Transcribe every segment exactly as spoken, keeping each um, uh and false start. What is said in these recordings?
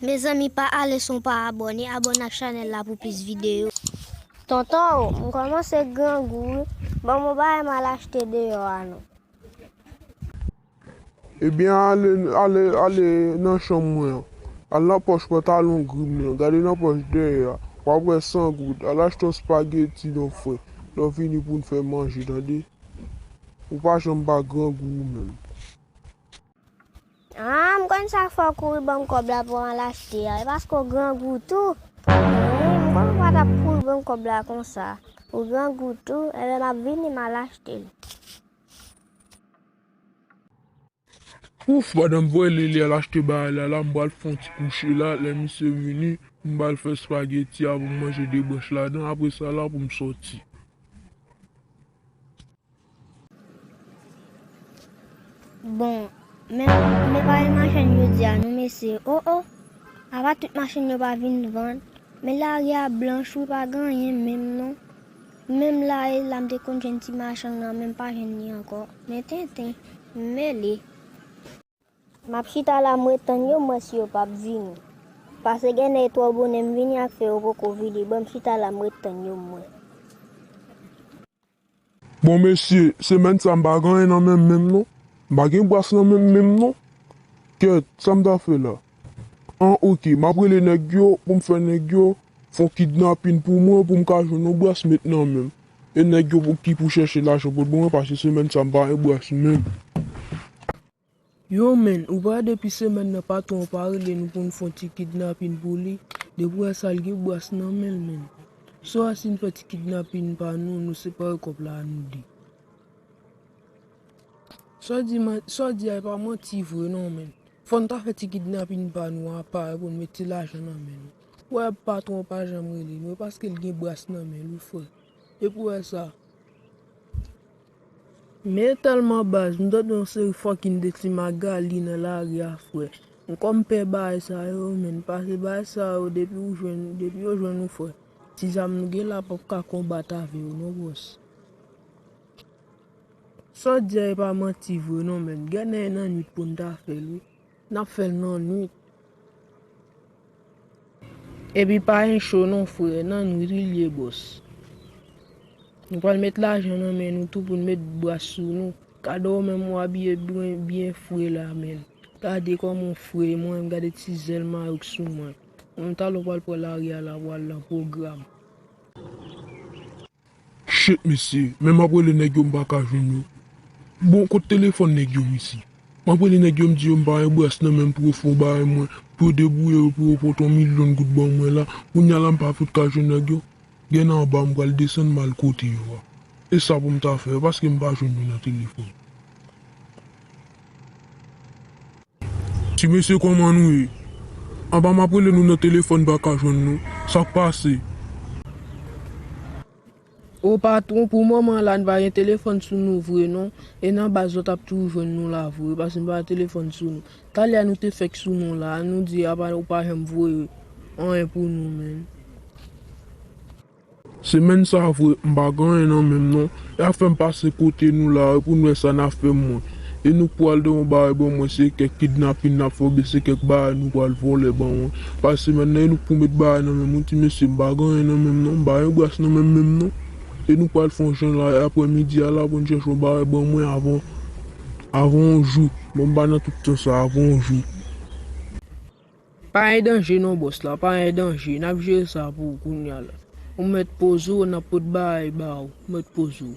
Mezanmi, pa ale san w pa abòne, abòne ak chanèl la pou plis videyo. Tonton, m kòmanse grangou wi. Ban m yon bagay m al achte deyò a non. Ebyen, ale, ale, ale nan chanm mwen an. Al nan pòch pantalon gri m nan, gade nan pòch dèyè a. W ap wè san goud. Al achte yon spageti non frè. Lè w vini pou n fè manje, tande? Ou pa janm pa grangou ou menm. Ah, m konn sa k fè w kouri ban m kòb la pou m al achte a. E paske w grangou tou. Wi, m konn w pa t ap kouri ban m kòb la konsa. Ou grangou tou, enben m ap vini m al achte l. Ouf, pandan m voye Lele al achte bagay la, la, m pral fè yon ti kouche la, lè misye vini, m pral fè spageti a pou m manje de branch ladan, apre sa la pou m sòti. Bon, men, men pa imajine jodi a non mesye, o o, apa tout machin yo pa vin vann. Men lari a blanch wi, pa gen anyen menm non. Menm la e la m te konn jwenn ti machann nan, men m pa jwenn li ankò. Men tenten, m mele. M ap chita la m ret tann yo, m wè si yo p ap vini. Pase gen nèg twò bonè m vini ak fè yo poko vini. Bon, m chita la m ret tann yo, m wè. Bon mesye, semèn sa m pa gen anyen nan men m menm non. M pa gen bwas nan men m menm non. Kèt, sa m ta fè la? An, oke, m ap rele nèg yo pou m fè nèg yo fè yon kidnapin pou mwen, pou m ka jwenn yon bwas met nan men m. E nèg yo pou, ki pou chèche lajan pou ban mwen, paske semèn sa m pa gen bwas menm. Yo menn, ou pa wè depi semèn nan patwon an pa rele nou pou n fè yon ti kidnapin pou li, depi w wè sa l gen bwas nan men l menn. Sa w wè si n fè ti kidnapin pa nou, nou separe kòb la a nou de. Sa w di, sa w di a e pa manti vre non menn. Fò n ta fè ti kidnapin pa nou a parèy pou n mete lajan nan men nou. Ou wè patwon an pa janm rele nou, e paske l gen bwas nan men l wi frè. Depi w wè sa. Men tèlman baz, m tande yon seri fucking de ti magali nan lari a frè. M kòm pè bagay sa yo menn, pase bagay sa yo depi ou jwenn, depi yo jwenn ou frè. Ti zam nou gen la p ap ka konbat avè yo non bòs. Sa w di a e pa manti vre non menn, gen nèg nan nwit pou n ta fè l wi. N ap fè l nan nwit. Epi pa gen cho non frè, nan nwit wi l ye bòs. Nou pral met lajan nan men nou tou pou n met bwas sou nou. Gade w menm w abiye byen, byen fre la menn. Gade kòman w fre, mwen menm gade ti zèl mayouk sou mwen. Mwen talè w pral pran lari a la pou w al nan pwogram. Shit mesye, men m ap rele nèg yo m pa ka jwenn yo. Bon, kot telefòn nèg yo mesye? M ap rele nèg yo m di yo m pa gen bwas nan men m pou yo fè yon bagay mwen, pou yo debouye yo, pou yo pote yon milyon goud ban mwen la. Kounye a la m pa fout ka jwenn nèg yo. Gen anba m pral desann m al kote yo a. E sa pou m ta fè, paske m pa jwenn yo nan telefòn. Ti mesye kòman nou ye? Anba m ap rele nou nan telefòn pa ka jwenn nou. Sa k pase? O patwon, pou moman la n pa gen telefòn sou nou vre non. E nan baz zòt ap toujou jwenn nou la vre, paske n pa gen telefòn sou nou. Talè a nou te fèk sou nou la, nou di apa ou pa janm voye anyen pou nou menn. Semèn sa vre, m pa gen anyen nan men m non. Y ap fè m pase kote nou la wi pou n wè sa n ap fè mwen. E nou k pral de yon bagay ban mwen, se kèk kidnapin n ap fè oubyen se kèk bagay nou pral vòlè ban mwen. Pase semèn nan e nou k pou met bagay nan men m wi ti mesye, m pa gen anyen nan men m non, m pa gen bwas nan men m menm non. E nou k pral fè yon jan la aprè midi a la pou n chèche yon bagay ban mwen avan, avan yon jou. Bon, m pa nan tout tan sa, avan yon jou. Pa gen danje non bòs la, pa gen danje, n ap jere sa pou ou kounye a la. Ou mèt poze w, n ap pot bagay ba ou, ou mèt poze w.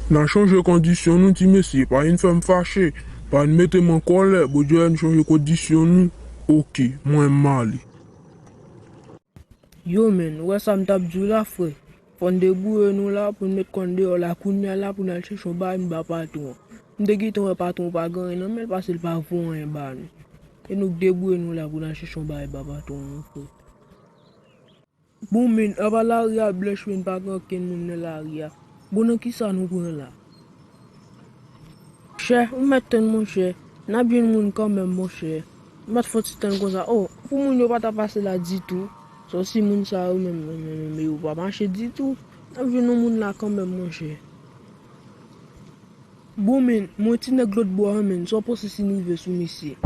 N a chanje kondisyon nou ti mesye, pa vin fè m fache, pa vin mete m an kòlè, Bondye wè n chanje kondisyon nou, oke, mwen m ale. Yo menn, ou wè sa m t ap di w la frè? Fò n debouye nou la pou n met kò n deyò la kounye a la pou n al chèche yon bagay n ba patwon an. M te gentan wè patwon an pa gen anyen nan men l paske l pa voye anyen ba nou. E nou k debouye nou la pou n al chèche yon bagay ba patwon an frè. Bon menn, apa lari a blanch menn pa gen okenn moun nan lari a. Bon nan kisa nou pran la? Chè, ou mèt tann monchè, n ap jwenn moun kanmenm monchè. Ou mèt fè yon ti tann konsa. O, pou moun yo pa ta pase la ditou. Sòsi moun sa yo menm, menm, menm, menm yo pa mache ditou. N ap jwenn yon moun la kanmenm monchè. Bon menn, mwen ti nèg lòt bò a menn, sa w panse si n rive sou misye?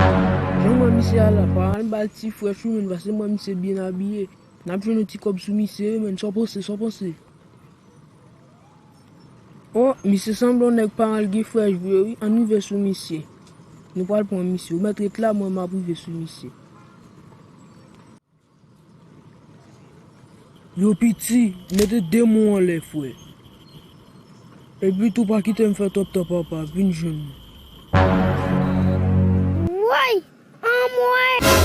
Mwen, misye a la, pa al ba l ti frèch wi, menn, paske mwen, misye byen abiye. N ap jwenn yon ti kòb sou misye wi, menn, sa w panse, sa w panse? O, misye sanble yon nèg pa mal gen frèch vre wi, ann rive sou misye. Nou pral pran misye, ou mèt ret la, mwen, m ap rive sou misye. Yo piti, mete de men w anlè, frè. Epi tou pa kite m fè twòp tan, papa, vin jwenn mwen. Woy! Anmwey!